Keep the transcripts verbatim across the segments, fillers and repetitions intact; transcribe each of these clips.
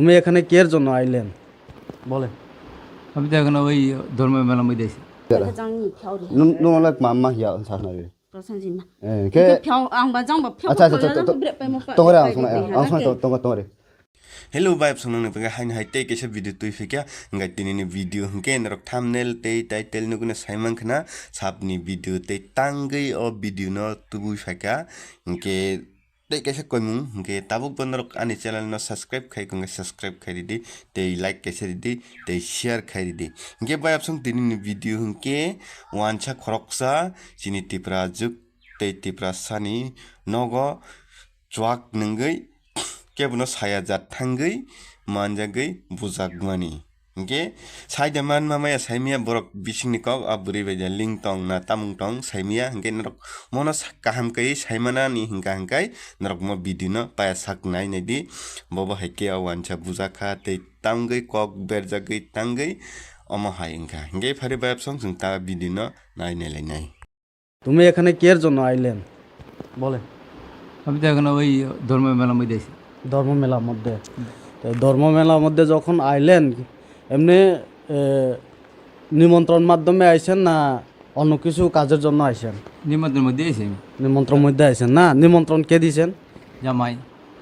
তুমি এখানে কিয়ের জন্য আইলেন? বলেন। আমি তো এখন ওই ধর্ম মেলা মধ্যে আছি। Kajangni phiao ri. Nung, nung le ma, ma hiya sa na ri. Prosenjima. Eh, ke phiao ang ba jang ba phiao. Acha, acha, acha, to, to, bre pe mo pa. Tongre ang sona, ang sona to, tongre, tongre. Hello, vibe song nang pega hain hai tei kaisa video twi phikya, ngai tini ni video hwnkhe norok thumbnail tei title nuguna saimang khna sapni video tei tangwi o video no tubui phaikha, hwnkhe tei kaisa koimung hwnkhe tabuk bo norok ani channel no subscribe khai kongkhe subscribe khai ridi tei like kaisa ridi tei share khai ridi. Hwnkhe vibe song tini ni video hwnkhe wansa khoroksa chini Tipra juk tei Tipra sani nogo chuak nungwi kebono saya jat thangwi manjagwi bujakmani. Hwnkhe saida manma maya saimaya borok bisingni kok a bwrwi bai da ling tong na tamung tong saimaya hwnkhe norok mono sa-, kaham kaiwi saimanani hwnkha hwnkhe norok mo video no paya sak nai naidi. Bobo hai khe o wansa bujakha tei tangwi kok berjagwi tangwi omo hai wngkha. Hwnkhe phari bayapsong chwng ta video no nai nai lai nai. তুমি এখানে কিয়ের জন্য আইলেন? বলেন। আমি তো এখন ওই ধর্ম মেলা মধ্যে আছি। ধর্ম মেলার মধ্যে। তো ধর্ম মেলার মধ্যে যখন আইলেন, এমনি, এ, নিমন্ত্রণ মাধ্যমে আইছেন না অন্য কিছু কাজের জন্য আইছেন? নিমন্ত্রণ মধ্যে আইছি আমি। নিমন্ত্রণ মধ্যে আইছেন না? নিমন্ত্রণ কে দিছেন? জামাই।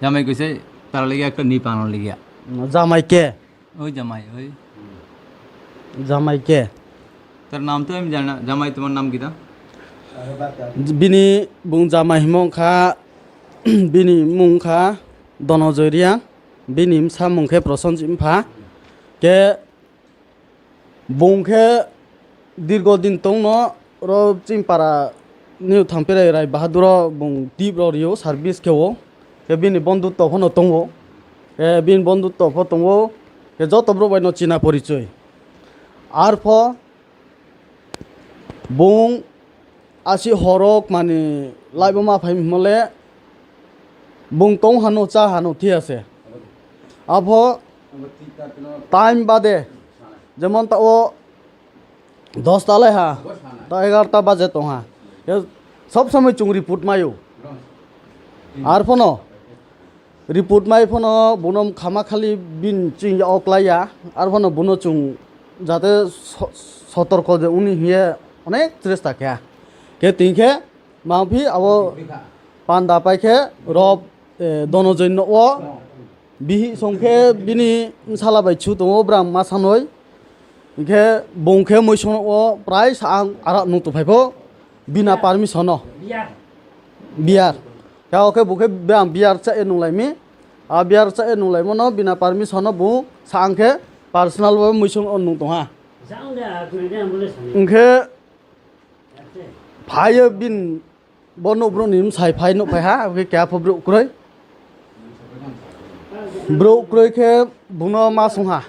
জামাই কইছে, "তার লাগি একটা নি পানো লাগিয়া।" জামাই কে? ওই জামাই, ওই। জামাই কে? তার নাম তো আমি জানি না। জামাই, তোমার নাম কিতা? Bini bung jamai himo wngkha, bini mung wngkha Donojoy Reang, bini bwsa mung khe Prosenjit Mpha. Khe bung khe dirgo din tongno oro chini para ni Thampirai Rai Bahadur o bung tip rok rio service khe o. Khe bini bondhutto phano tongo. Khe bini bondhutto pho tongo. Khe joto borok bai no china porichoi. Arpho bung asi horok mani laibo ma phai mole bung tong hano cha hano thi ase. Apho time bade jemon ta o dos ta lai ha, ta egar ta baje tong ha. Sob somoi chung report mayo. Ar phono report mai phono bono khama khali bin ching ya oklai ya. Ar phono bono chung jate so-, sotorko de uni hiye onek chesta khe. Khe tin khe mangphi abo panda pai khe rob, eh, Donojoy no o. Bihi song khe bini bwsala bai chu tongo bwrang ma sanoi. Hinkhe bung khe muisono o prai sa ang arak nung tongphai pho bina permission no. Biyar. Khe o khe bung khe bang biyar cha e nung lai mi. A biyar cha e nung lai mono bina permission no bung sa ang khe personal bai muisono o nung tong ha. Hinkhe phaiyo bin Bo nukbrukni bwsai phai nukphai ha, aboni keha pho bruk kwrwi. Bruk kwrwi khe bungno ma songha.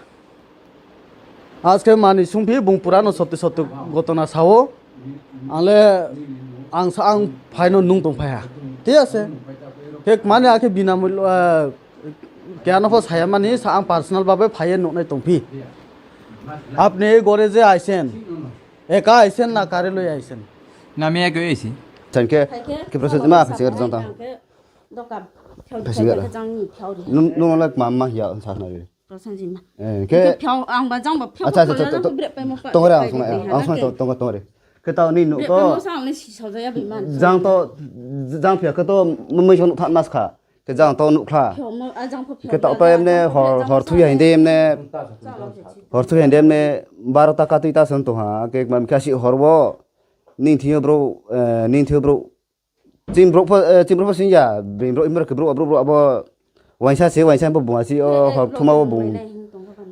Aske mani songphi bung purano sotwi sotwi gotona sao. Angle ang sa ang phaino nung tongphai ha. Thik ase. Khe mani akhe binamullo, ah, keha no pho saya mani sa ang personal babe phaiye nuknai tongphi. Apni gore je aisen. Eka aisen na kare loi aisen? Nami eko aisi. Thank you. Khe process ma phai singar jong ta. Doka phai singar. Nung nung lak ma ma ya sa na ri. Prosenjima. Eh, khe phai ang ba jang ba phai. Acha acha acha. Tongre ang sona ang sona tong tong tongre. Khe ta ni nu ko. Jang to jang phia khe to mui song tha mas kha. Khe jang to nukha. Khe to to emne hor hor thuya hindi emne. Hor thuya hindi emne barota katwi ta song tongha. Khe mam khe asi hor bo. Ning thiyo bro, eh, ning thiyo bro. Chini bro pho, eh, chini bro pho singya. Bini bro imra khe bro bro bro abo. Waisa se waisa bo bung asi o hor thuma bo bung.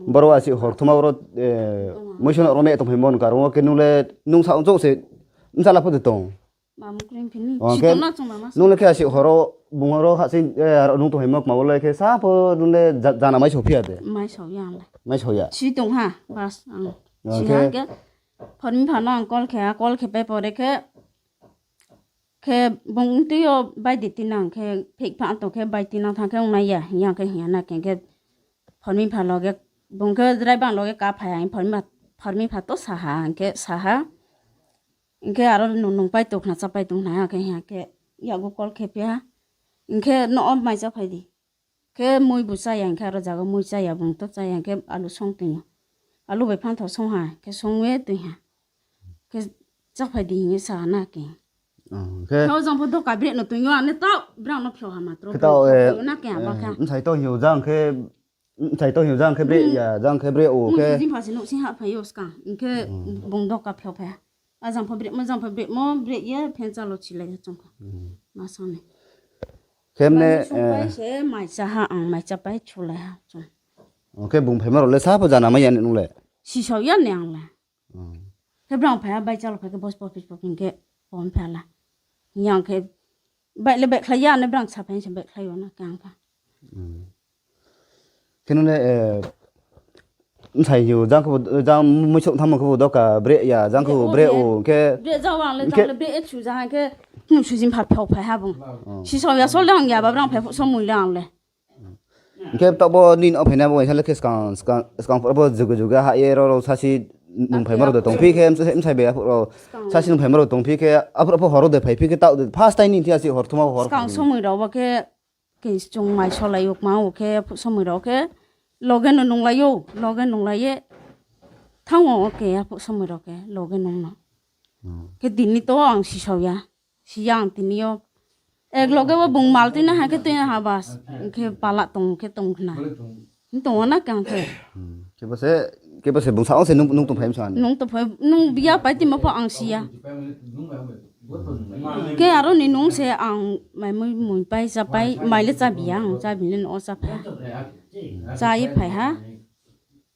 Boro asi hor thuma boro, eh, muisono rome tong phai mon karo khe nule nung sa ong chok se. Nsala pho de tong. Mamung kring phini. Oh, chitona chwng mama. Nung le khe asi horo bungoro ha sing, eh, nung to himok ma le khe sa pho nung le ja-, jana mai so phiya de. Mai so ya le. Mai so ya. Chitong ha bas ang. Oh, si ha khe ke phone mi phano ang call khe, call khe pe pore khe, khe bung twi o bai di tinang khe phik pha to khe bai tinang thang khe ong nai ya. Ya khe ya na khe khe phone mi pha loge bung khe drai bang loge ka pha ya phone mi pha, phone mi pha to sa ha ang khe sa ha. Hinkhe aro nung, nung pai tongkhna, cha pai tongkhna, hinkhe, hinkhe yago call khe phiya. Hinkhe no o mai cha phai di. Khe mui bo chaya, hwnkhe aro jaga mui chaya, bung to chaya, hwnkhe alu song twi. Alu bai phanthao song ha, khe songwi twi ha. Khe chaphai di hinwi sa na khe. Oh, khe Khe o jang pho doka bre no twi yo, ane tao brang no phio ha matro. Khe tao, eh, na khe abo kha. Msai to hiu jang khe, msai to hiu jang khe bre ya, jang khe bre o khe. Mung jin phasi no sing ha phai yo ska, hwnkhe bung doka phio phai. A jang pho bre mo, jang pho bre mo, bre ye phen chalo chilai ya chong kha. Ma song ni. Khemne, Bani song pai eh, se mai cha ha, ang mai cha pai chulai ha chong. Hwnkhe bung phaima rok le sa pho jana mai ya nung le. Sisao ya ne ang le. Hmm. Khe brang phai ha bai chalo phai khe bos pokis pokis khe pon phai la. Yang khe bai le bai khlai ya ne brang sa phai se bai khlai yo na khe ang kha. Hmm. Khe nung le, eh, msai hiu jang khe bo, jang mui sok thamo khe bo doka bre ya, jang khe bo bre o khe. Bre jao ang le, hwnkhe jang le bre ek su jang khe. Hmm, sujin pha phai phai ha bung. Oh. Sisao ya sol le ang ya ba brang phai phu so mui le ang le. Hwnkhe tabok nini o phaina bo waisa le khe swkang, swkang, swkang phuru bo jugu jugu ha ye ro ro sasi nung phaima rok de tong phi khe, msai, msai bai aphuru sasi nung phaima rok tong phi khe, aphuru pho horo de phai phi khe, ta first time ni thia si hor thuma hor. Swkang somoi rok bo khe, khe chung mai solai o ma o khe, somoi rok khe loge no nung lai o, loge nung lai ye thango o khe, aphuru somoi rok khe loge nung no. Hmm. Khe dini to ang sisao ya. Siyang tini yo. Ek loge bo bung mal twi na ha khe twi na ha bas. Hwnkhe pala tong khe tong khna. Ni tong na kang khe. Hmm. Khe bose, khe bose bung sa ong se nung, nung tong phai msa ni. Nung tong phai, nung biya pai timo pho ang siya. Khe aro ni nung se ang mai mui, mui pai cha pai, mai le cha biya ang cha bini no cha phai. Cha i phai ha.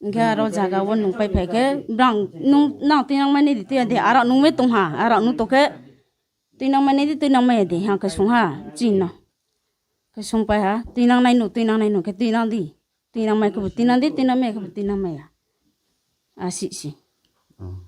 Hwnkhe aro jaga o nung pai phai khe brang nung nang twi nang mani di twi di aro nung me tong ha, aro nung to khe Twi nang mani di, twi nang maya di, hang khe sung ha, chini no. Khe sung pai ha, twi nang nai no, twi nang nai no, khe twi nang di. Twi nang mai khe bo twi nang di, twi nang maya khe bo twi nang maya. A si si. Oh.